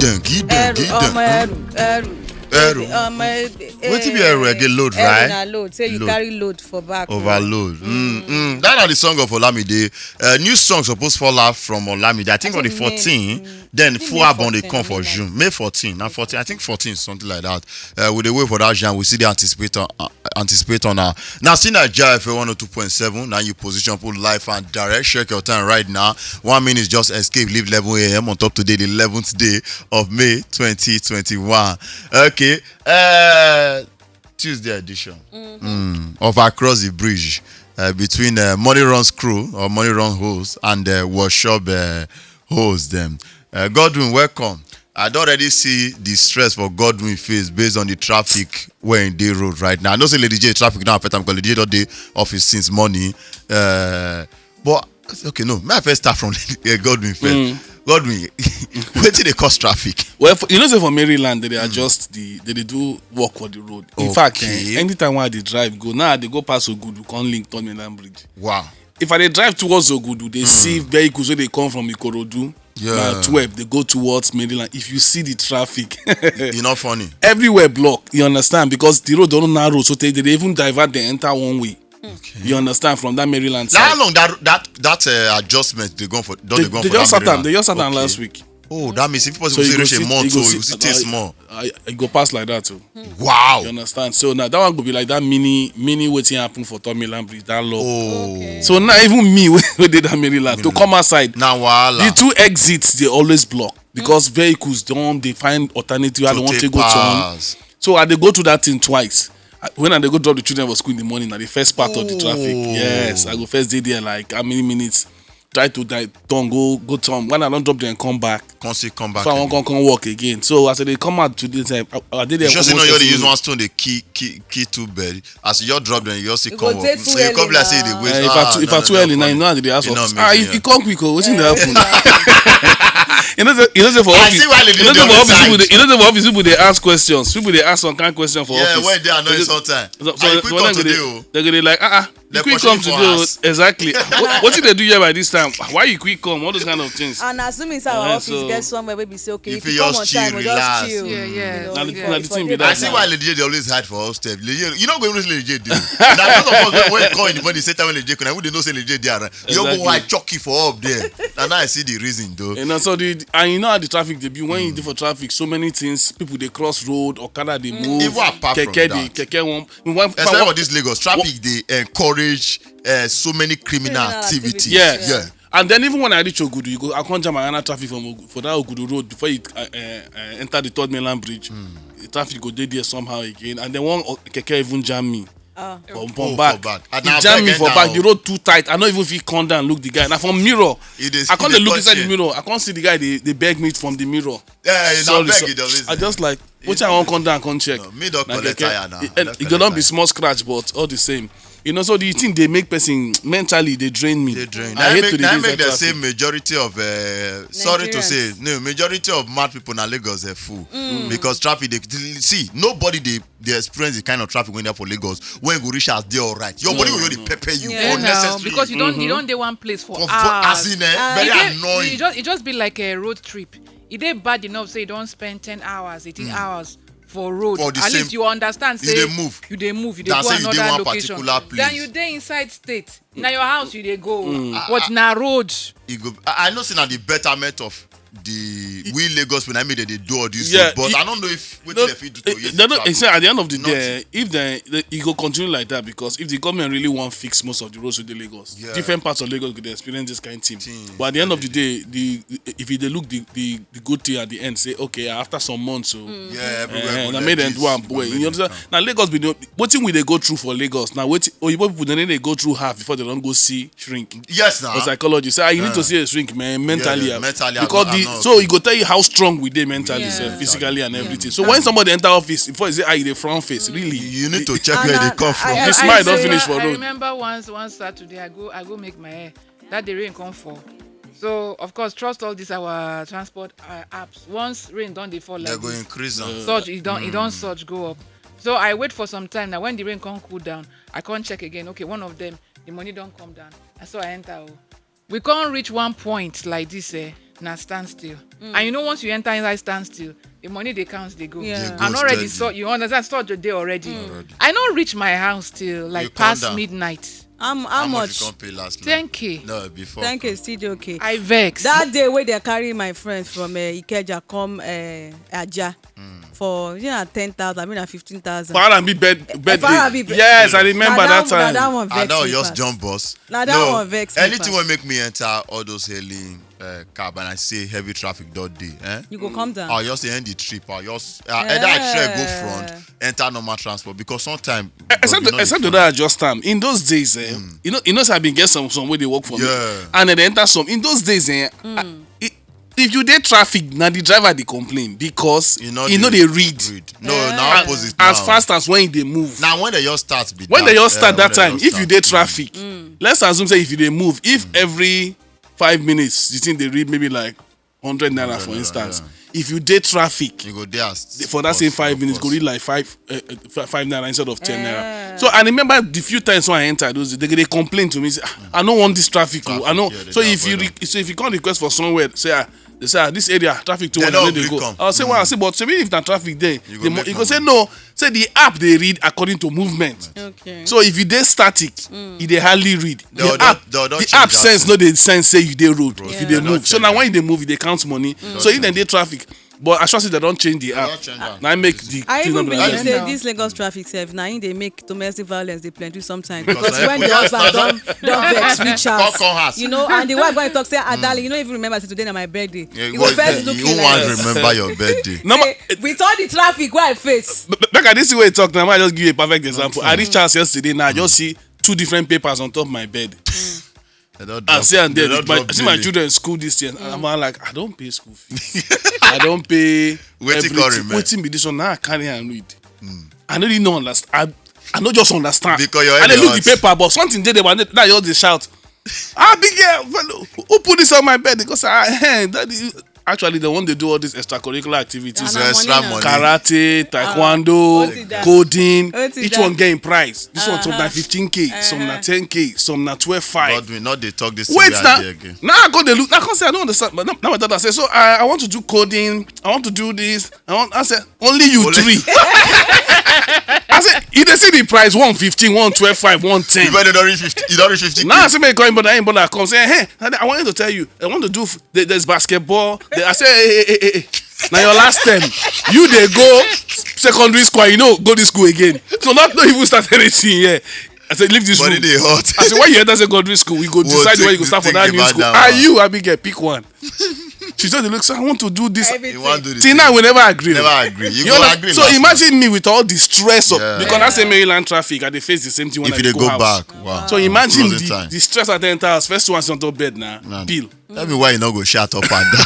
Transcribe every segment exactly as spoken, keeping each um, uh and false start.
Dem give dem, Eru, give ọmọ dem. Eru, Eru. Eru. Ọmọ Ebe. Wetin be Eru again? Load, Eru right? Na load. Say you Load. Carry load for back. Overload. Mm, mm. That na the song of Olamide. Uh, new song suppose fall out from Olamide. I think on the think May- fourteen. mm, Then I think full May album dey fourteen come or for May June. May fourteen. Now fourteen. I think fourteen, something like that. Uh, we dey wait for that Jean. We see the anticipate on uh, anticipate on now. Now see Naija F M one oh two point seven. Now you position put live and direct. Check your time right now. One minute just escape. Leave eleven a m on top today, the eleventh day of May twenty twenty-one. Okay. Uh, Tuesday edition mm, of Across the Bridge uh, between uh, Money Runs Crew or Money Run Host and uh, Workshop uh, Host them. Uh, Godwin, welcome. I don already see the stress for Godwin face based on the traffic wey dey road right now. I know say Lady J traffic don affect am because Lady J don dey office since morning. Uh, but okay, no, may I first start from uh, Godwin first. Godwin, wetin dey cause traffic? Well, for, you know say for Maryland, they dey adjust the, they dey do work for the road. In fact, Okay. eh, anytime wey I dey drive go, now I dey go pass Ogudu, come link Third Mainland Bridge. Wow. If I dey drive towards Ogudu, they see vehicles wey dey come from Ikorodu, Yeah. na twelve, they go towards Maryland. If you see the traffic, E no funny. everywhere block, you understand, because the road don narrow, so they, they even divert, they enter one way. You understand, from that Maryland Na how side. long that that that uh, adjustment dey go for? Don They, dey go they for just that start am. They Maryland? Just start am Okay. Last week. Oh, that means if people So see you go reach a see, month, you so go you see, go see taste more. I, I go pass like that too. Wow. You understand? So now that one go be like that mini, mini wetin happen for Third Mainland Bridge, that law. Oh. Okay. So now even me wey wey dey that Maryland to come outside, Na wahala. the two exits dey always block because vehicles don dey find alternative how they wan take go turn. Pass. So I dey go through that thing twice. I- When I dey go drop the children for school in the morning, na the first part of the traffic. Oh. Yes, I go first dey there like how many minutes, try to die, turn go go turn. When I don drop them, come back. Come see, come back. If I wan Again. come come work again. So as I dey come out today, sef, I, I dey there. You sure say no, almost you dey every use week. One stone dey kill kill kill two bird. As you just drop them, you just see You come go work. take too You come be like early say you dey now. waste. Eh, if Ah, I too, if no, I no, too no, early now, funny. you know how they dey ask You know us. me, Ah, yeah. you, you come quick, oh, wetin dey happen? You know say, you know say for I office, see why they you know do say for the office people side. dey, you know say for office people dey ask questions. People dey ask some kind question for Yeah, office. When they annoy You know- sometimes. So, Ah, so, you so quick when come they go today, dey, oh. they go dey like, ah, ah, They you quick pushing come you for today, oh. house. Exactly. What, what did they do here by this time? Why you quick come? All those kind of things. And assuming say our Eh, office so- get somewhere wey be say, okay, If if you you come just on chill, time, we relax. just chill. Yeah, yeah. You know, Na the- before- na the before thing day be I that see now. Why Lady J dey always hide for house step. Lady J, you know, go even Lady J dey. That's not the first when you call in the morning, say time when Lady J, could I would know say Lady J dey around. You go Exactly. go hide chucky for up there. And now I see the reason though. And also the and you know how the traffic dey be when you dey for traffic. So many things, people dey cross road, okada dey move, Even apart from keke dey that. keke one. One- Especially for this Lagos, traffic dey encourage uh, so many criminal, Criminal activity. activity. Yes. Yeah. And then even when I reach Ogudu, you go, I can't jam another traffic from Ogu- for that Ogudu road before you uh, uh, uh, enter the Third Mainland Bridge. The traffic go dey there somehow again, and then one uh, keke even jam me. Ah. From, Oh, from back, for back. And he now jam beg me enter for back. o. The road too tight. I no even fit come down look the guy. Now from mirror, You dey- I come you dey look dey inside the touch mirror. I come see the guy. They, they beg me from the mirror. Yeah, you Sorry, now beg sir. you dey always. I just like wetin I wan come down come check. No, me don Na collect keke. tire now. E- I don e go don collect be small scratch, but all the same, you know. So the thing dey make person mentally dey drain me. Dey drain. I hate make, to dey na dey make inside dem traffic. Say majority of uh, sorry to say Nigerians. No, majority of mad people na Lagos dey full because traffic dey see nobody dey dey experience the kind of traffic wey dey for Lagos when you go reach as dey alright. Your body go dey pepper you Yeah, Yeah, now, unnecessarily. because you don't you don't dey one place for For- for- hours. As in, eh, Ah. very E dey- annoying. E just e just be like a road trip. E dey bad enough say you don spend ten hours, eighteen hours for road. For the At same- least you understand you say dey move. You dey move. You dey Than go say you dey another one location. Particular place. Then you dey inside state. Na your house you dey go. But na road. E go, I I know say na the betterment of the we Lagos people na me dey dey do all this Yeah, road, but e- I don't know if wetin No, dem fit do to eh, ease no, the no, traffic. say at the end of the Nothing. day, if they, they e go continue like that, because if the government really wan fix most of the roads wey dey Lagos, Yeah. different parts of Lagos go dey experience this kind thing. Thing, But at the end of the day, the if you dey look the, the the good thing at the end, say okay, after some months, so Yeah, everywhere eh, go na like make dem this, do am go well. make You dem understand? do am. Na Lagos be the wetin we dey go through for Lagos. Na wetin oyibo people dey dey go through half before they don go see shrink. Yes, now. For psychology, say ah, you need to Yeah. see a shrink, man, mentally. Yeah, ah. mentally, I'm Because not- the I'm not so you go tell you how strong we dey mentally, Yeah. sef, physically and everything. So when somebody enter office, before you say ah, you dey front face, really. You need to check And where I- they come from. I- The I- smile don I- finish for I road. Remember once one Saturday I go I go make my hair. That the rain come fall. So of course, trust all these our transport uh, apps. Once rain don dey fall They like go this, increase am. surge e don e don surge go up. So I wait for some time now. When the rain come cool down, I come check again. Okay, one of them, the money don come down. I so I enter. Oh. We come reach one point like this. Eh, na standstill. And you know, once you enter inside standstill, the money dey count dey go. Yeah. And Go already steady. So you understand, so dey already. Already. I no reach my house till like You calm past down. Midnight. How, how How much much? You come pay last? Ten K. No, before. Ten K still dey okay. I vex. That day wey dem carry my friends from uh, Ikeja come uh, Aja for you know ten thousand, I mean na fifteen thousand. For R and B bed, bed For R and B bed. Yes, I remember Na that, that, na time. that one vex I know me yours pass. jump boss. Na that No, one vex me anything pass. Wey make me enter all those hailing uh, cab and I see heavy traffic that day. Eh? You go come down. I'll just end the trip. I'll just uh, either I try go front, enter normal transport because sometimes Except except that I just time in those days, eh, you know, you know, say I been get some some wey dey work for me, Yeah. And then they enter some in those days, eh, I- it, if you dey traffic, na the driver dey complain because You know you know they read. No, now opposite. As Now. Fast as when they move. Now when they just start, be When they that, just start eh, that when time, they if just you dey start. traffic, let's assume say if you dey move, if every five minutes the thing dey read maybe like hundred naira for naira, instance, if you dey traffic You go there as for that same five minutes go read like five uh, uh, fi- five naira instead of ten naira. So I remember the few times when I enter those days, they dey complain to me say, "Ah, I no want this traffic. Oh. I know." Yeah, they So dey if you avoid re- so if you come request for somewhere, say, "Ah, they say ah, this area traffic too They much, no I no dey gree go." Come. I'll say, "Well, I say, but maybe if na traffic there, You the go make mo- you go say money. No." Say the app dey read according to movement. Okay. So if you dey static, e dey hardly read. They'll The don- app, they'll don the change app that sense thing. No dey sense say you dey road Bro, if you they dey don move. So change now that. When you dey move, you dey count money. So if dem dey traffic, but I sure say they don change the don app. change am. Na im make the I thing no even be believe like say that. This Lagos traffic sef na im dey make domestic violence dey plenty sometimes Because because eh, when we the just- husband don don vex reach Come house, come house. You know, and the wife go talk say, "Ah, darling, you no even remember say today na my birthday." Yeah, You go- go first look you you wan like remember your birthday. Number, say, with all the traffic wey I face. b- b- make I this way talk now. I just give you a perfect example. I reach house yesterday. Now I just see two different papers on top my bed. They don I drop- see and they there. don My, drop see my daily. Children school this year. And I'm all like, I don't pay school fees. I don't pay Wetin come everything. remain? Wetin be this one? Now I carry and read. I no really know understand. I, I no just understand. Because your I head dey dey look the hot. Paper, but something dey there. But now you just dey shout, "Ah, big girl, who put this on my bed?" Because I, hey, daddy, actually, they want to do all these extracurricular activities. And na Extra money na. Money. Karate, taekwondo, Wetin that? Coding. Wetin Each that? One get im price. This one some na Uh-huh. fifteen K, some na ten K, some na twelve five. Godwin, not dey talk this Wait thing now. wey I dey again. Now I go dey look. Now I come say I don't understand. But now, now my daughter say, "So I, I want to do coding. I want to do this. I want." I say, "Only you three." I say, "You dey see the price? One fifteen, one twelve five, one ten." Before they don reach fifty, you don reach fifty. Now I say, "Make you call him brother, him brother come say, hey, I, I want to tell you. I want to do. F- there- There's basketball." There, I say, "Hey, hey, hey, hey, hey. Now your last time, you dey go secondary school, you know, go this school again. So not not even start anything here." I said, "Leave this Body room." Dey hot. I said, "When you enter secondary school, we go We'll decide where think- you go start for think that new about school." that Are one. You, Abigail, pick one. She just looks, "I want to do this." Everything. You want to do the Till thing. Now we never agree. Never agree. You You go understand? agree. So Last imagine me with all the stress of Yeah. Because I say Maryland traffic, I dey face the same thing when If I you dey dey go, go house. Back, wow. So imagine Closing the, time. The stress at the enter house. First one, on top bed now. Nah. Bill. Tell me why you no go shout up and down.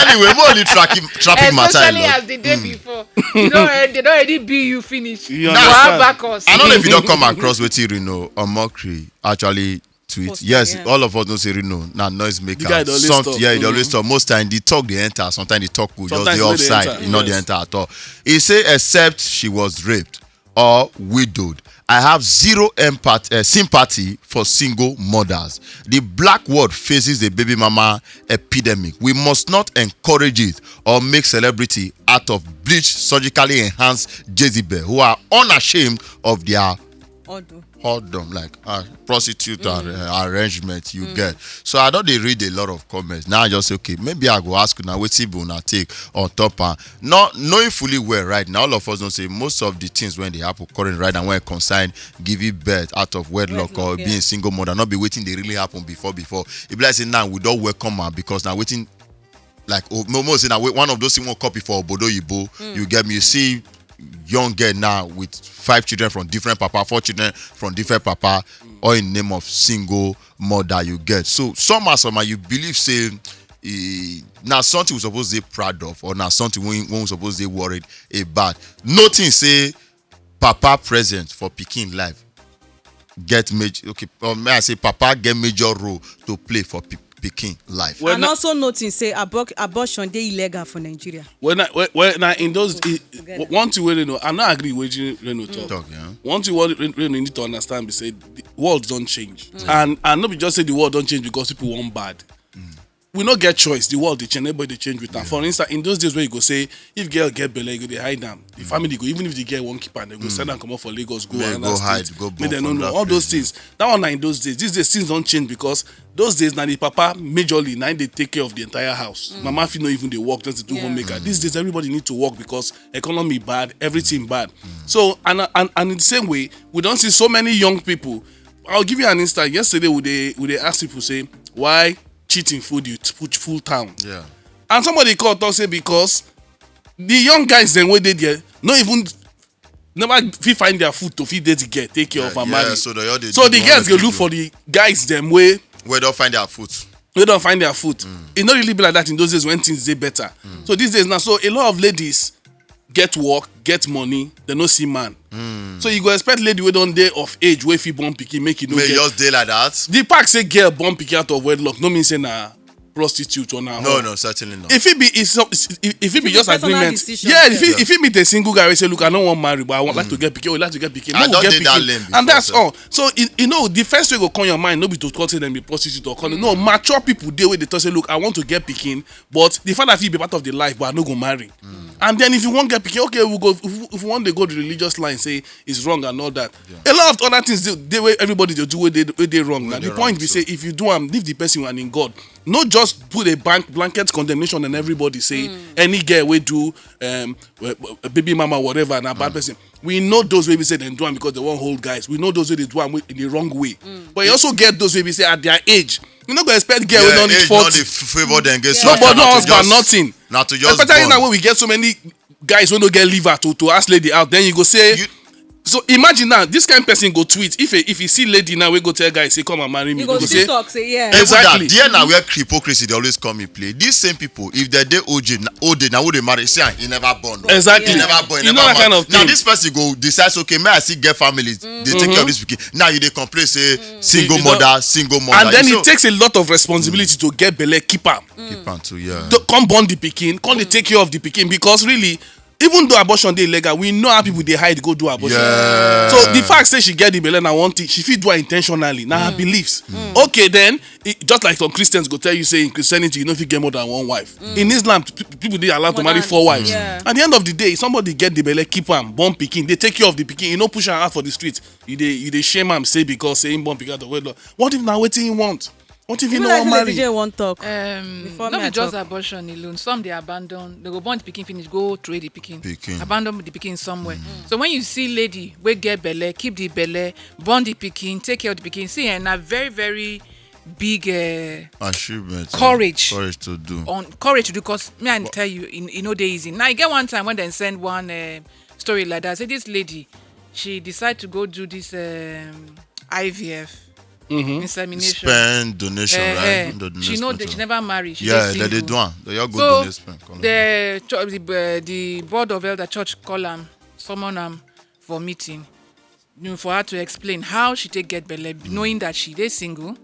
Anyway, more only traffic traffic matter. Especially Lord. As the day before, you know, eh, they don already bill you finish. You Wah understand? Back us. I don't know if you don't come across wetin Reno Omokri actually tweet. Post, Yes, yeah. All of us know say Reno na noise maker. The guy dey always Some- talk. Yeah, he dey Mm. always talk. Most time the talk dey enter. Sometimes the talk go just Sometimes dey e no dey offside. enter. E no dey Yes. Enter at all. He say except she was raped or widowed. I have zero empathy, uh, sympathy for single mothers. The black world faces a baby mama epidemic. We must not encourage it or make celebrity out of bleach surgically enhanced Jezebel who are unashamed of their Odo. Hold on, like uh, prostitute ar- uh, arrangement you get. So I don't dey read a lot of comments. Now I just say, okay, maybe I go ask una wetin be una take on top am. Not knowing fully well right now, all of us know say most of the things wey dey happen currently right now wey concern giving birth out of wedlock or Wedlock, yeah. Being single mother, not be wetin dey really happen before before. E be like say now we don welcome am because na wetin like o- mo mo say na we- one of those things wey copy for obodo oyibo. You get me? You see young girl now with five children from different papa, four children from different papa, all in name of single mother you get. So somehow, somehow you believe say eh, na something we suppose dey proud of or na something wey wey we suppose dey worried about. Nothing say papa present for pikin life get major, okay, or may I say papa get major role to play for pe- pikin life. Well, And na- also notice say abor- abortion dey illegal for Nigeria. When I, when, when I in those, i- Together. One thing wey Reno, I no agree with you, Reno talk. Talk, yeah. One thing wey Reno need to understand be say the world don change, and and no be just say the world don change because people want bad. we no get choice. The world dey change, everybody dey change with am. For instance, in those days where you go say, if girl get belle, you go dey hide am. The family go, even if the girl wan keep am, dem go send am comot for Lagos, go another state, make dem no know. All those things. That one na in those days. These days, things don change because those days na the papa majorly na him dey take care of the entire house. Mama fit no even dey work, just dey do homemaker. These days, everybody need to work because economy bad, everything bad. So, and, and, and in the same way, we don see so many young people. I'll give you an instance. Yesterday, we dey, we dey ask people say, why cheating full the full, full town? And somebody call talk say because the young guys dem wey dey there no even never fit find their foot to fit date the girl, take care of her, marry. So the girls go look for the guys dem wey wey don find their foot. Wey don find their foot. E no really be like that in those days when things dey better. So these days now, so a lot of ladies get work, get money, dem no see man. So you go expect lady wey don dey of age wey fit born pikin make e no get. May just dey like that. The fact say girl born pikin out of wedlock no mean say na prostitute or na. No, no, certainly not. If it be, if, if it be just agreement, yeah, if it, if it meet a single guy wey say, look, I no wan marry, but I want like to get pikin, we like to get pikin, I don dey that lane before, and that's all. So you know, the first way go come your mind no be to call say dem be prostitute or call, no, mature people dey wey dey talk say, look, I want to get pikin, but the fact that e be part of the life, but I no go marry. And then if you wan get pikin, okay, we go, if, if we wan dey go the religious line, say it's wrong and all that. A lot of other things dey, dey wey everybody dey do wey dey, wey dey wrong. Now the point be say, if you do am, leave the person and in God. No just put a bank, blanket condemnation on everybody, say any girl wey do, um, baby mama, whatever, na bad person. We know those wey be say dem do am because dem wan hold guys. We know those wey dey do am in the wrong way. But you also get those wey be say at their age, you no go expect girl wey don reach forty. Favour dem get. No, but no husband, nothing. Na to just, especially now wey we get so many guys wey no get liver to, to ask lady out, then you go say. So imagine now, this kind person go tweet, if a, if you see lady now wey go tell guy say, come and marry me, you go say, talk say, yeah. Exactly. There na where hypocrisy dey always come in play. These same people, if dem dey O J, na, O J na who dey marry, say, ah, he never born. Exactly. He never born, he never marry. Now this person go decide say, okay, may I still get family, dey take care of this pikin. Now you dey complain say single mother, single mother. And then it takes a lot of responsibility to get belle, keep am. Keep am too, yeah. Come born the pikin, come dey take care of the pikin, because really, even though abortion dey illegal, we know how people dey hide go do abortion. Yeah. So the fact say she get the belle na one thing, she fit do am intentionally, na her beliefs. Okay, then, just like some Christians go tell you say in Christianity you no fit get more than one wife. In Islam, people dey allowed to marry four wives. At the end of the day, somebody get the belle, keep am, born pikin, dey take care of the pikin, you no push am out for the street. You dey, you dey shame am say because say him born pikin out of wedlock. What if na wetin he want? What if you no wan marry? J J wan talk. Um, no be just abortion alone. Some dey abandon. They go born the pikin finish, go throw the pikin. Pikin. Abandon the pikin somewhere. So when you see lady wey get belle, keep the belle, born the pikin, take care of the pikin, see, eh, na very, very big, eh, achievement, courage. Courage to do. On courage to do, 'cause me, I tell you, e no dey easy. Now, I get one time when dem send one, eh, story like that. Say this lady, she decide to go do this, um, I V F. Insemination. Sperm donation, right? She know that she never marry. She dey single. Yeah, dem dey do am. Dem just go donate sperm, come. So the cho-, the, uh, the board of elder church call am, summon am for meeting. You know, for her to explain how she take get belle, knowing that she dey single,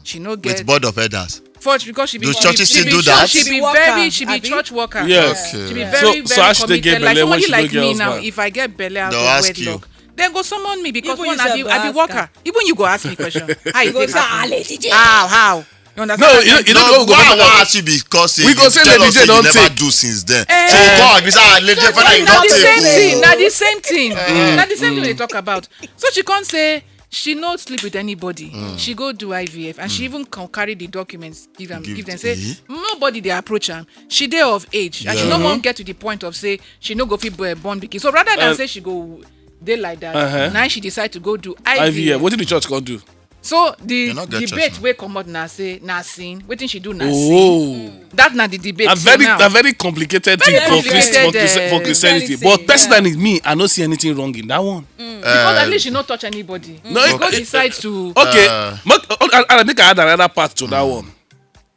she no get. With board of elders. Because she be, do churches still do that? She be very, she be church worker. Yes. Okay. She be very, very committed. So, so how she take get belle when she no get husband? Like somebody like me now, if I get belle out of wedlock, dem go summon me because I be worker. Even you go ask me question. How you take happen? How, how? You understand? No, you know, you know, we go ask you because we go say Lady J don take. Never do since then. So you go agree say, ah, Lady J, you don take. Na the same thing. Na the same thing. Na the same thing they talk about. So she come say she no sleep with anybody. She go do I V F and she even come carry the documents give am, give them. Say nobody dey approach am. She dey of age and she no wan get to the point of say she no go fit born pikin. So rather than say she go dey like that, now she decide to go do I V F. I V F. Wetin the church come do? So the debate wey comot na say na sin. Wetin she do na sin. That na the debate. A very, a very complicated thing for Christianity. But personally, me, I no see anything wrong in that one. Because at least she no touch anybody. No, she go decide to. Okay, make I add another part to that one.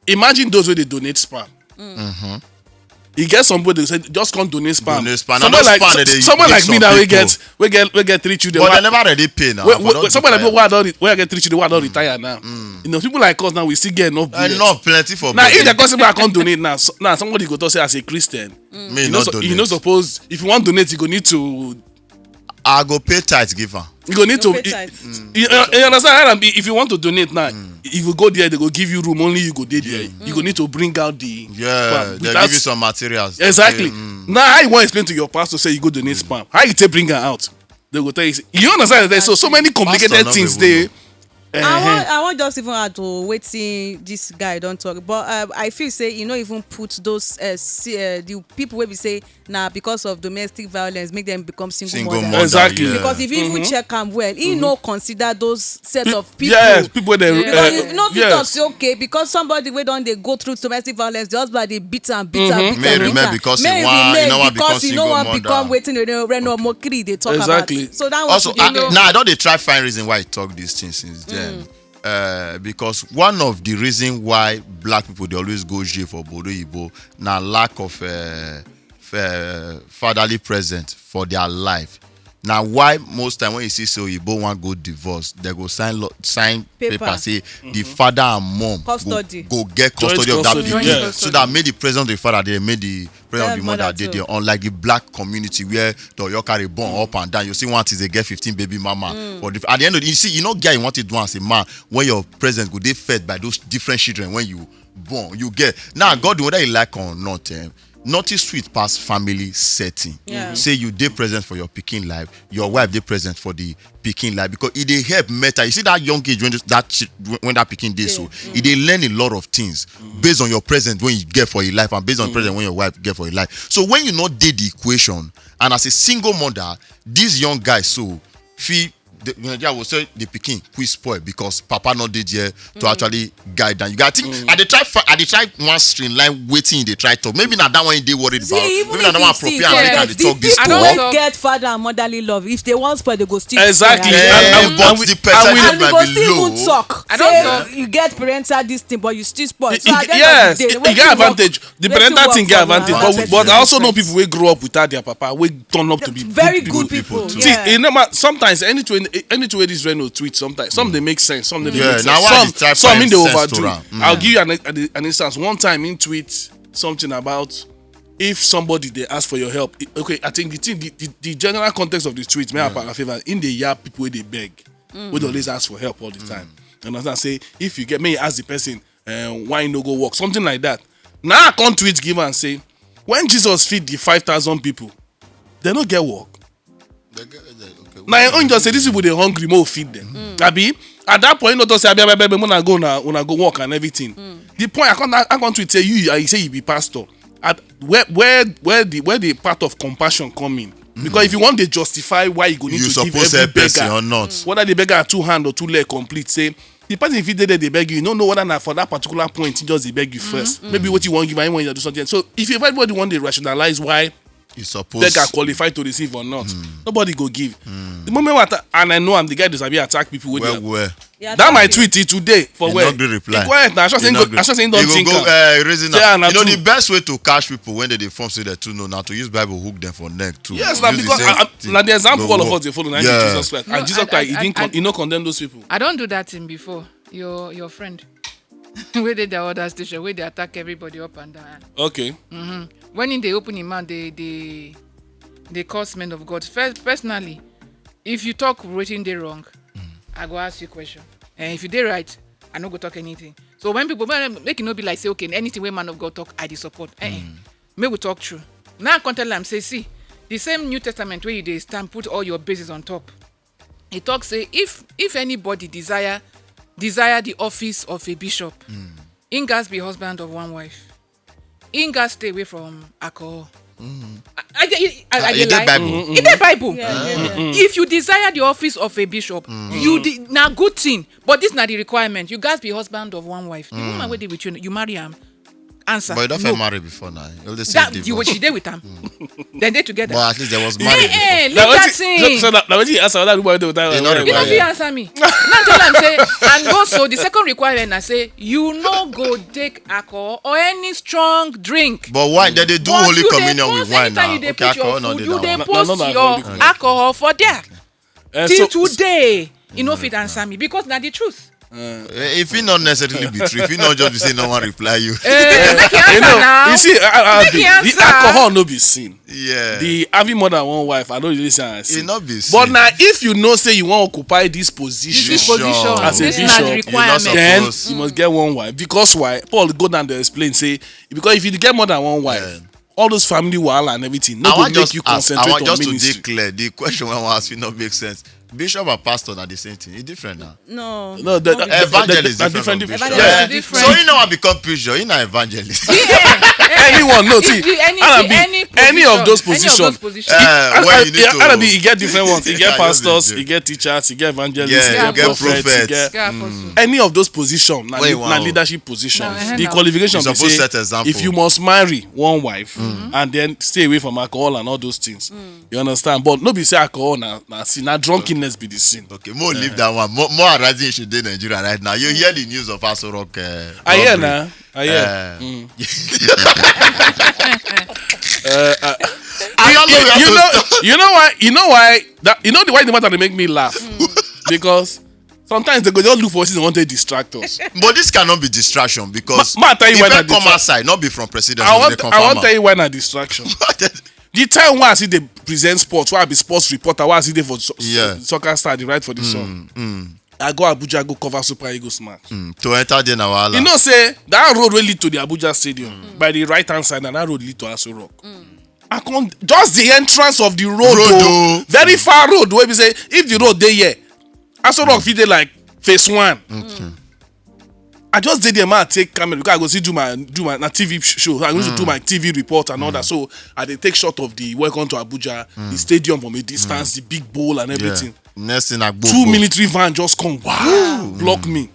Imagine those wey dey donate sperm. E get some people dey say just come donate sperm. Donate sperm. Someone like me now wey get, wey get, wey get three children. But dem never already pay now. Someone like me wey I don, wey I get three children, wey I don retire now. You know, people like us now, we still get enough. Enough, plenty for. Now if dem come say I come donate now, now somebody go talk say as a Christian, you no suppose, if you wan donate, you go need to I go pay tithe give am. You go need to. You, you, you understand? If you want to donate now, if you go there, they go give you room. Only you go dey there. You go need to bring out the. Yeah, they give you some materials. Exactly. Now, how you want to explain to your pastor say you go donate sperm? How you take bring am out? They go tell you. Say, you understand? There's so so many complicated things there. I want, I want just even add to wetin this guy don talk, but uh, I feel say you no even put those uh, see, uh, the people wey be say na because of domestic violence make them become single, single mother. Exactly. Yeah. Because if you even check am well, he no consider those set of people. Yes, people wey dey. Because you no fit talk say okay because somebody wey don dey go through domestic violence, the husband dey beat am, beat am, beat am, beat am. Because he wan, he no wan become single mother. Wetin Reno Mokiri dey talk about. Exactly. So that one also, now I don dey try find reason why he talk this thing since then. Uh, because one of the reason why black people dey always go jail for Bodo Yibo na lack of uh, f- uh, fatherly present for their life. Na why most time when you see say oyibo wan go divorce, dem go sign lo- sign paper, say the father and mom go, go get custody of that pikin, so that make the presence of the father dey, make the presence of the mother dey there. Unlike the black community where the oyo carry born up and down, you see one thing, they get fifteen baby mama. For the, at the end of the, you see, you no get you want to do as a man when your presence go dey fed by those different children when you born. You get now, God, whether you like or not, eh, nothing sweet pass family setting. Say you dey present for your pikin life, your wife dey present for the pikin life, because e dey help mental. You see that young age when that when that pikin dey so, e dey learn a lot of things based on your present when you get for your life and based on present when your wife get for your life. So when you no dey the equation, and as a single mother, this young guy so fit the Nigeria will say the pikin quick spoil because papa no dey there to actually guide am. You got think I dey try fi- I dey try one streamline wetin you dey try talk. Maybe na that one you dey worried about. Maybe na that one appropriate and make I dey talk this talk. Get father and motherly love. If they wan spoil, they go still spoil. Exactly. And, and, but and we, the percentage and we might go be still low. Even talk. I don't say talk. You get parental this thing, but you still spoil. So at the end of the day, e get advantage. The parental thing get advantage, but, but I also know people wey grow up without their papa wey turn up to be very good people. See, e no matter, sometimes anything wey this Reno tweet, sometimes some dey make sense, some dey make sense, some im dey overdo. I'll give you an, an, an instance. One time im tweet something about if somebody dey ask for your help. Okay, I think the thing, the, the, the general context of the tweet, may I paraphrase, im dey yab people wey dey beg, wey dey always ask for help all the time. You understand? Say if you get, may you ask the person uh, why no go work, something like that. Now I come tweet give and say, when Jesus feed the five thousand people, they no get work. Now your own just say these people dey hungry, more feed them. Abi at that point, no to say abi abi abi una go na una go work and everything. The point I come I come tweet say you you say you be pastor. At where where where the where the part of compassion come in? Because if you want to justify why you go need to give every beggar, whether the beggar two hand or two leg complete, say the person if he dey there dey beg you, you no know whether na for that particular point he just dey beg you first. Maybe what you wan give am, he wan do something. So if everybody wan dey rationalize why you suppose beggar qualify to receive or not, nobody go give. The moment what and I know am, the guy dey sabi attack people wey dey well. That my tweet is today for where? Not be reply. Quiet na. I sure say he don think am. Uh, reason. You know the best way to catch people when they dey form say they too know na to use Bible hook them for neck too. Yes, na because na the example all of us dey follow na Jesus Christ. And Jesus Christ, he didn't con- he no condemn those people. I don do that thing before. Your your friend wey dey the other station wey dey attack everybody up and down. Okay. When he dey open him mouth, dey dey dey curse men of God. First, personally, if you talk wetin dey wrong, I go ask you question. And if you dey right, I no go talk anything. So when people make, make e no be like say okay, anything wey man of God talk, I dey support. Eh, eh. Make we talk true. Now I come tell am say, see, the same New Testament wey you dey stand put all your bases on top. E talk say if if anybody desire desire the office of a bishop, im gats be husband of one wife. Im gats stay away from alcohol. I, I, I, I, I, e dey Bible. E dey Bible. If you desire the office of a bishop, you de- na good thing. But this na the requirement. You gats be husband of one wife. The woman wey dey with you, you marry am. Answer. But you don first marry before now. You always say that the way she dey with am. Dem dey together. But at least there was marriage. Eh, eh, leave that thing. So, so na wetin you answer that woman dey with am. You no fit answer me. Now tell am say, and also the second requirement na say you no go take alcohol or any strong drink. But wine, dem dey do holy communion with wine now. Okay, alcohol no dey that one. You dey post your alcohol for there. Till today, you no fit answer me because na the truth. Eh, if it not necessarily be true, if it not just be say no one reply you. You know, you see, I, I, the, the alcohol no be sin. Yeah. The having more than one wife, I don't really say I sin. It not be But sin. Now, if you know say you want to occupy this position, This position. As a This bishop, na you not requirement. Then Suppose. You must get one wife. Because why? Paul go down there explain say, because if you get more than one wife, Yeah. All those family wahala and everything no I go want make just you ask, concentrate I want on just to ministry. Declare the question I want to ask you not make sense. Bishop and pastor are the same thing. It's different now. No. No, the, the, Evangelist the, is different from the, Bishop. Evangelist Yeah. is different. So you know I become preacher. You know evangelist. Anyone, no, see, If you- any- Anabi, any any of position, those any of positions, those positions. Uh, where you need to. Anabi, you get different ones. You get Yeah, just pastors, dey you get teachers, you get evangelists, Yeah, you you get get prophets, you prophets. get Yeah, apostle. Any of those positions, na, Where you na want. Leadership position. Na, eh, The na. Qualification You be suppose say, set example. If you must marry one wife and then stay away from alcohol and all those things, you understand? But no be say alcohol na, na sin, na drunkenness be the sin. Okay, more leave that one. More, more arising issue dey Nigeria right now. You hear the news of Aso Rock? Uh, I hear robbery. Na. I hear. Uh, I don't know. You know, you know why? You know why? That, you know the why the matter dey make me laugh because sometimes they go just look for things they want to distract us. But this cannot be distraction because Ma- ma tell you if why I not come distract- outside, not be from president. I want, I want tell you why na distraction. The time why I see the present sports, why I be sports reporter, why I see dey for so- Yeah. soccer star, the right for the sun. I go Abuja, go cover Super Eagles match. To enter there na wahala. You know, say that road will lead to the Abuja Stadium by the right hand side, and that road lead to Aso Rock. I can't just the entrance of the road, Road though, o. Very far road. Where we say if the road dey here, Aso Rock fit dey like phase one. I just did there, man. Take camera because I go see do my do my na T V sh- show. I used to do my T V report and all that. So I dey take shot of the welcome to Abuja, the stadium from a distance, the big bowl and everything. Next thing I go. Two military van just come, wow, block me.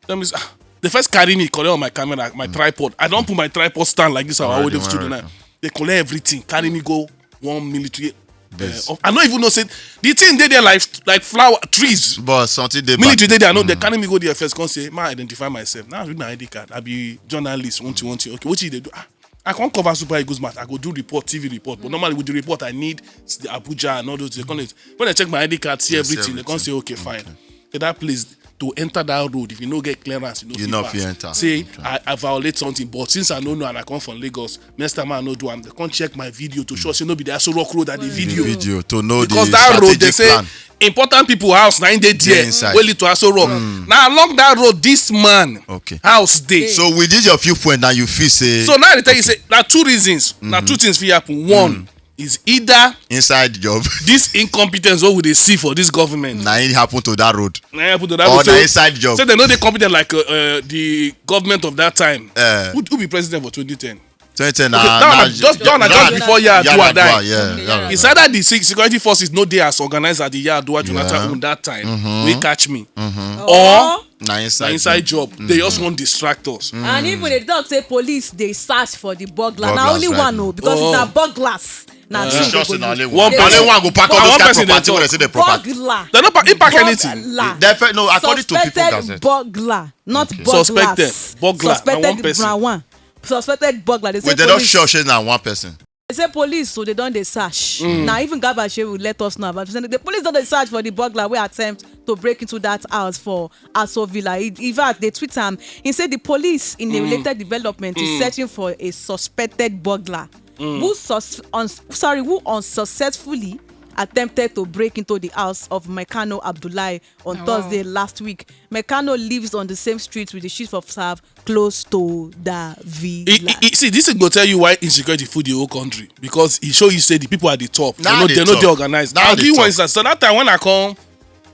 Let me. Ah, they first carry me, collect all my camera, my tripod. I don't put my tripod stand like this. I Already always went studio right. Now. They collect everything, carry me go one military. Base. Uh, of- I don't even know say the thing dey there like like flower trees. But something dey Military back. Dey there, I know they carry me go there first. Come say, ma identify myself. Now I read my I D card. I be journalist. One thing, one thing. Okay, what you dey do? Ah, I can't cover Super Eagles match. I go do report, T V report. But normally with the report, I need s- the Abuja and all those. They come when I check my I D card, see They see everything. They come say, okay, fine. Say that place to enter that road, if you no get clearance, you no You fit no pass. fit enter. Say I, I violate something, but since I no know and I come from Lagos, next time I no do am. They come check my video to show say no be the Aso Rock road at the video. Video to know Because the that road they strategic say plan. Important people house na im dey there Dey inside. Wey lead to Aso Rock. Now along that road this man Okay. House dey. So with this your few point now you feel say So now I dey tell you say na two reasons, na two things fit happen. One is either inside job this incompetence wey we dey see for this government na it happen to that road na happen to that or road. na So inside job. say dem no dey competent like uh, uh, the government of that time. Eh. Who, who be president for twenty ten? Twenty na Okay, that na one just- that one na just before Yar'Adua die. Yeah, yeah. It's either the se- security forces no dey as organized as the Yar'Adua Jonathan Yeah. own that time wey catch me, or Na na inside. inside job. They just wan distract us. And even they talk say police dey search for the burglar. Na Burglars, only right one now. o, because Oh. if na burglars, na You true sure they say go na only look. one. They Na only say- one go pack One all those kind person dey property wey talk. dem say dey property. Burglar. Dem no pa- im pack anything. Burglar. Defe- no, according to people, Suspected gazette. Burglar, not Okay. burglars. Suspected burglar, na one Suspected person. na one. Suspected burglar. They say Wait, they don police. Sure say na one person. They say police, so they don dey search. Now even Garba Shehu let us know about it. The police don dey search for the burglar wey attempt to break into that house for Aso Villa. He, in fact, they tweet am. He said the police in a related development is searching for a suspected burglar who sus- uns- sorry who unsuccessfully attempted to break into the house of Mekano Abdullahi on Thursday last week. Mekano lives on the same street with the chief of staff close to the villa. He, he, he, see, this is go tell you why insecurity full the whole country, because he show you say the people at the top. Nah, They know they they know talk. they organized. Nah, I'll they give you one talk. Instance. So that time when I come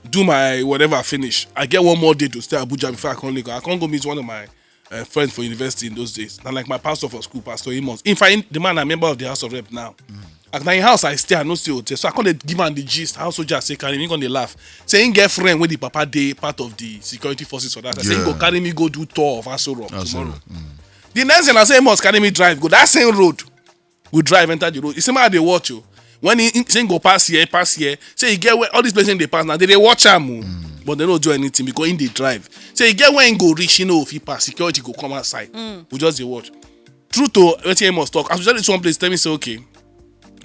do my whatever finish, I get one more day to stay Abuja before I come Lagos. I can't go meet one of my uh, friends for university in those days. And like my pastor for school, Pastor Amos. In fact, the man a member of the House of Rep now. At my house, I stay, I no stay hotel. So I come dey give am the gist how soldiers say carry me, come dey laugh. Say him get friend wey the papa dey part of the security forces for that. I say him go Yeah. Carry me go do tour of Aso Rock Aso tomorrow. Rock, The next thing I say, he must carry me drive go that same road. We drive enter the road. He say, man, I dey watch you. When he, he say he go pass here, pass here. Say he get where all these places they pass now. They dey watch am o. But they don't do anything because he dey drive. Say he get where he go reach, he know if he pass, security go come outside. We just dey watch. True to wetin he must talk. As we just reach one place, tell me say, okay,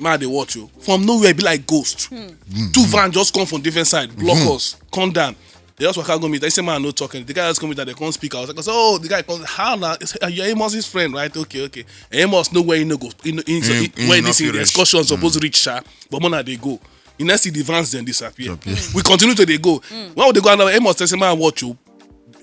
man, I dey watch you. From nowhere, be like ghost. Two van just come from different side, block us, come down. They just waka go meet. They say man no talking. The guy just come meet and they come speak. I was like, so oh, the guy comes, how now? You're Amos's friend, right? Okay, okay. And Amos know where he no go, he know, he, he, where this in the excursion supposed to reach, sha. But more na dey go. You never see the vans then disappear. We continue to dey go. When we dey go, Amos tell say man watch you.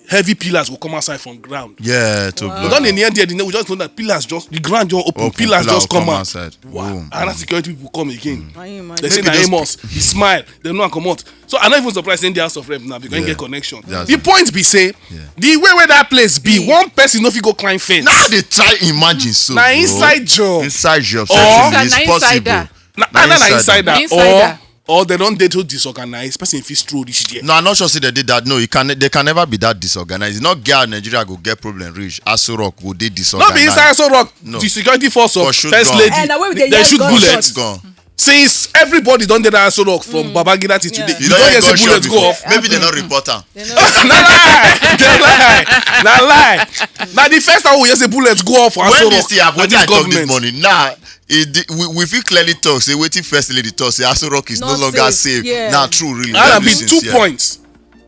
Heavy pillars go come outside from ground. Yeah, to We don dey near there, the, we just know that pillars just the ground just open, pillars just come out. Wow. And that security people come again. Can you They imagine? say Maybe na those Amos, he smile. They no comot. So I'm not even surprised in the House of Rep now because you get connection. Yes. The point be say the way where that place be, one person no fit go climb fence. Now they try imagine so. Na bro. Inside job. Inside job. Or- Certainly, Na it's inside possible. that. Na na na inside inside Na that. inside that. Or or they don dey too disorganized. Person fit stroll reach there. No, I'm not sure say they did that. No, you can. They can never be that disorganized. It's not girl Nigeria go get problem reach. Aso Rock go dey No disorganized. be inside Aso Rock. No. The security force of For shoot first gun. lady. And the way we dey They hear shoot gunshots. bullets. Gun. Since everybody don dey that Aso Rock from Babangida till today, You you don't don hear hear say gunshot bullets go before. Off. Maybe they not report am. Na lie, na lie, na lie. Na the first time we hear say bullets go off for Aso When Rock. this thing happen, Na wetin I talk this government. Morning. Now, it, di- we, we fit clearly talk say wetin first lady talk say Aso Rock is no Not longer safe, safe. yeah. Now, true, really. And I Let's be be two sincere. Points.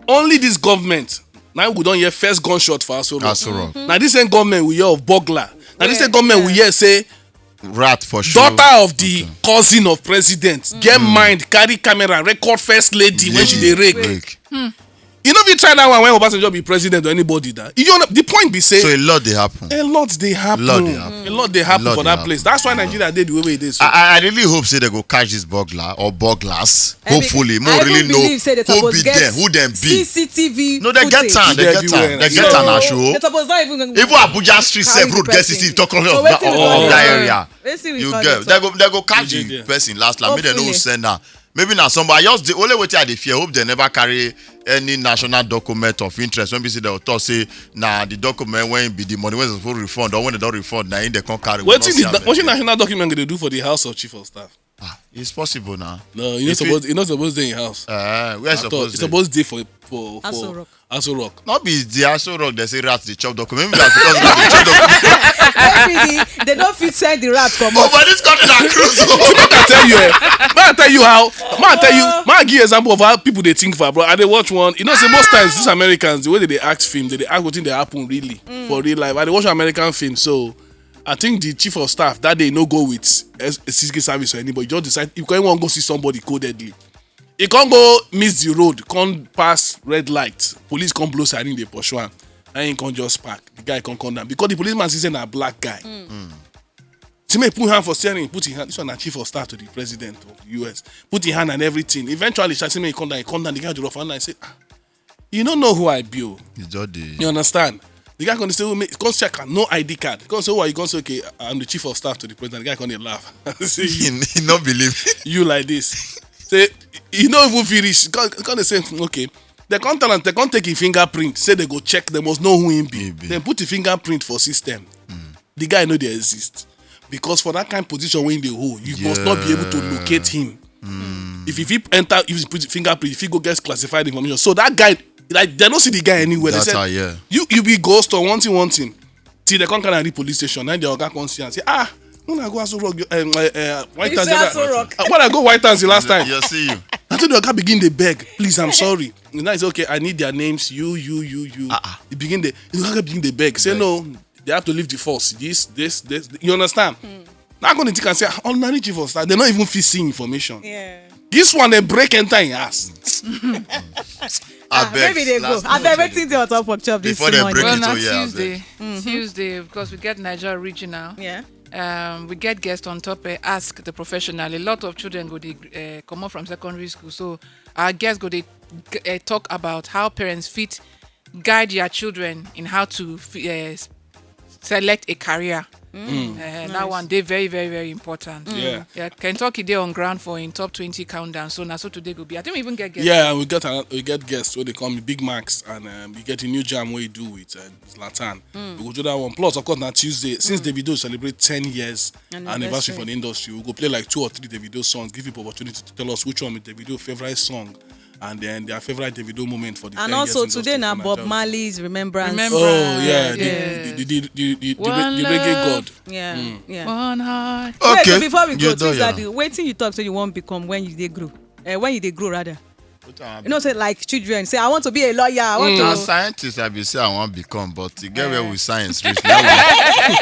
Only this government. Now we don hear first gunshot for Aso Rock. Aso Rock. Na this same government we hear of burglar. Na this same government we hear say Rat for sure. daughter of the cousin of president get mind carry camera record first lady when she dey rake. You no fit try that one when Obasanjo be president or anybody that. You know, the point be say So a lot dey happen. A lot dey happen. Lot dey happen. A lot dey happen Lot for dey that happen. Place. That's why Nigeria dey the way wey e dey so. I, I I really hope say they go catch this burglar or burglars. I be- Hopefully, I more even really know believe say they who suppose be get there, who them be. C C T V No, they get footage. time. They They get everywhere. time. They So, get time. Asho. They suppose not even. Even Abuja street Carry sef the road get person. C C T V talk of So wetin we all call that it? Area. Wetin we You call get. it? They go. They go catch Yeah, the yeah. person last last. Make they no Hopefully. Send am. Maybe na somebody just the only way I dey fear. Hope they never carry any national document of interest. When we see the author say na the document when be the money when they supposed refund or when they don't refund, na in they can't carry. We Wetin not see the am wetin again. National Document go dey do for the House of Chief of Staff? Ah, it's possible now. No, you no If it- suppose you no suppose dey in house. Uh, where At all. suppose You suppose dey for for for Aso Rock. Aso Rock. Not be the Aso Rock. They say rats the chop document. Maybe that's because of the chop document. Maybe they don't fit send the rat come Oh, out. but this country na cruise. Make I tell you, eh? Make I tell you how. Make I tell you. Make I give you example of how people dey think for abroad. I dey watch one. You know, say most times these Americans, the way they dey act film, they dey act wetin dey happen really for real life. I dey watch American film, so I think the chief of staff that day no go with S- Secret Service or anybody. Just decide if you wan go see somebody codedly. He come go miss the road, come pass red light. Police come blow siren dey pursue am. And he come just park. The guy come come down because the policeman see say na black guy. Say make he put hand for steering, put him hand. This one na chief of staff to the president of the U S. Put him hand and everything. Eventually, Shasime come down, he come down. The guy drop hand and say, ah, you don't know who I be. Oh. It's just the. You understand? The guy come say, oh, me- come check am, no I D card. Come say, who are you? Come say, okay, I'm the chief of staff to the president. The guy come dey laugh. Say, He, he not believe. you like this. Say, you no even finish. Come, come dey say, okay. They come tell am, they come take him fingerprint. Say they go check. They must know who him be. Him be. Then put the fingerprint for system. The guy no dey exist because for that kind position wey him dey hold, you must not be able to Yeah. Locate him. If you fit enter, if you put fingerprint, if you go get classified information. So that guy, like, they don't see the guy anywhere. They That's said, how, yeah. you you be ghost or one thing, one thing. Till they come carry am reach police station. Now the oga come see and say, ah, when I go Aso Rock, um, uh, uh, White You House, say uh, Aso Rock. uh, when I go White House the last time, You see you. I told the oga begin dey beg, please, I'm sorry. Now it's okay. I need their names. You, you, you, you. Ah, ah. He begin dey, the oga begin dey beg. Say no, they have to leave the force. This, this, this. You understand? Now I'm gonna think and say, ah, ordinary chief of staff. They not even fit see information. Yeah. This one they break enter in ass. Ah, Abeg, maybe they go. last I minute. bet everything they on top of chop this Before they morning. break Well, it, na oh, yeah, Tuesday. Tuesday, because we get Nigeria regional. Yeah. Um, we get guest on top. Uh, ask the professional. A lot of children go dey uh, come up from secondary school, so our guests go dey uh, talk about how parents fit guide their children in how to fi- uh, s- select a career. Uh, that one dey very, very, very important. Yeah. Yeah, Kentucky dey on ground for in top twenty countdown. So now, so today go be. I think we even get guests. Yeah, we get an, we get guests where they call me Big Max, and um, we get a new jam where you do with uh, Zlatan. We go do that one. Plus, of course, now Tuesday, since Davido celebrate ten years anniversary. Anniversary. For the industry, we go play like two or three Davido songs, give people opportunity to tell us which one is Davido favorite song, and then their favorite Davido moment for the And ten also years industry today na for Bob Nigeria. Marley's Remembrance. Remembrance. Oh yeah, Yeah. the the the the the, the, the, One the reggae love. god. Yeah, yeah. One heart. Wait, Okay. so before we go, You do, things yeah. Like the waiting you talk so you won't become when you dey grow. Uh, when you dey grow rather. You know, say like children say, "I want to be a lawyer." I want Na to. Scientist I be say I wan become, but e get where we science reach. Now we,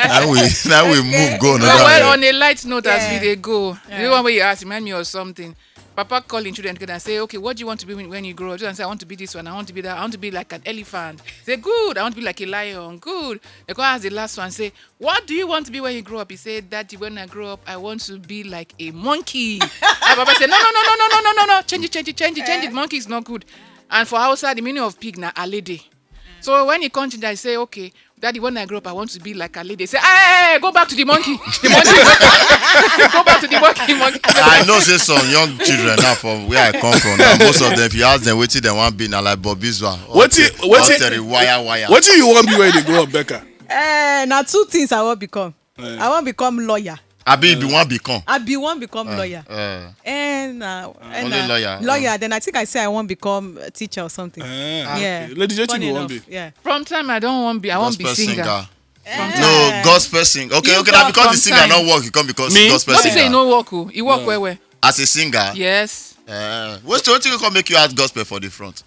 now we, now we move go Well, another well, way. On a light note, as we Yeah. dey go, Yeah. the one where you ask remind me of something. Papa call him children together and say, "Okay, what do you want to be when, when you grow up?" Children say, "I want to be this one. I want to be that. I want to be like an elephant." Say, "Good. I want to be like a lion. Good." They go ask the last one, say, "What do you want to be when you grow up?" He said, "Daddy, when I grow up, I want to be like a monkey." And Papa said, "No, no, no, no, no, no, no, no, no. Change it, change it, change it, change it. Monkey is not good." And for Hausa, the meaning of pig na alede. So when he come change, I say, "Okay, Daddy, when I grow up, I want to be like alede." Say, "Hey, go back to the monkey. The monkey. Go back to the monkey, monkey." I know say some young children now from where I come from now, most of them, if you ask them wetin dem wan be, na like Bobizwa or Wetin- Te- wetin- or Terry Wire Wire. Wetin you wan be when you dey grow up, Becca? Eh, na two things I wan become. I wan become lawyer. Abi you be wan become. I be wan become lawyer. Uh, And uh, and, Only uh, lawyer, lawyer. uh. Then I think I say I wan become a teacher or something. Ah, Yeah. Okay. Lady J T, Funny you wan enough, be? Yeah. From time I don't want be. I want be gospel singer. singer. Eh. No, gospel sing. Okay, You okay. Now go because the from singer time. Not work, you come because Me? gospel What you singer. Say no work o. It work well well. As a singer. Yes. Uh, what what you come make you add gospel for the front?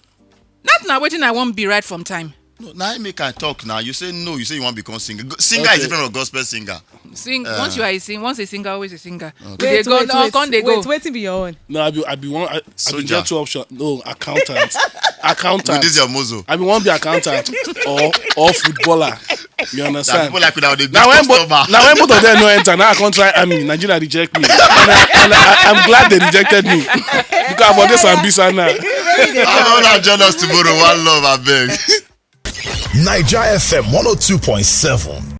That na wetin I wan be right from time. No, now I make I talk now. You say no. You say you want become singer. Go- Singer Okay. is different from gospel singer. Sing once you are a sing, once a singer, always a singer. We Wait, dey go wait, down, wait, come dey wait, go. Wetin be your own? No, I be, I be one. I, I be Soldier. get two options. No, accountant. Accountant. With this your mozo. I be one be accountant or or footballer. You Now understand? People like now they be Now when, bo- customer. Now when both of them no enter, now I come try army. Nigeria reject me, and, I, and I, I'm glad they rejected me because I for this ambisa now. I don't want to join us tomorrow. One love, I beg. Niger F M one oh two point seven.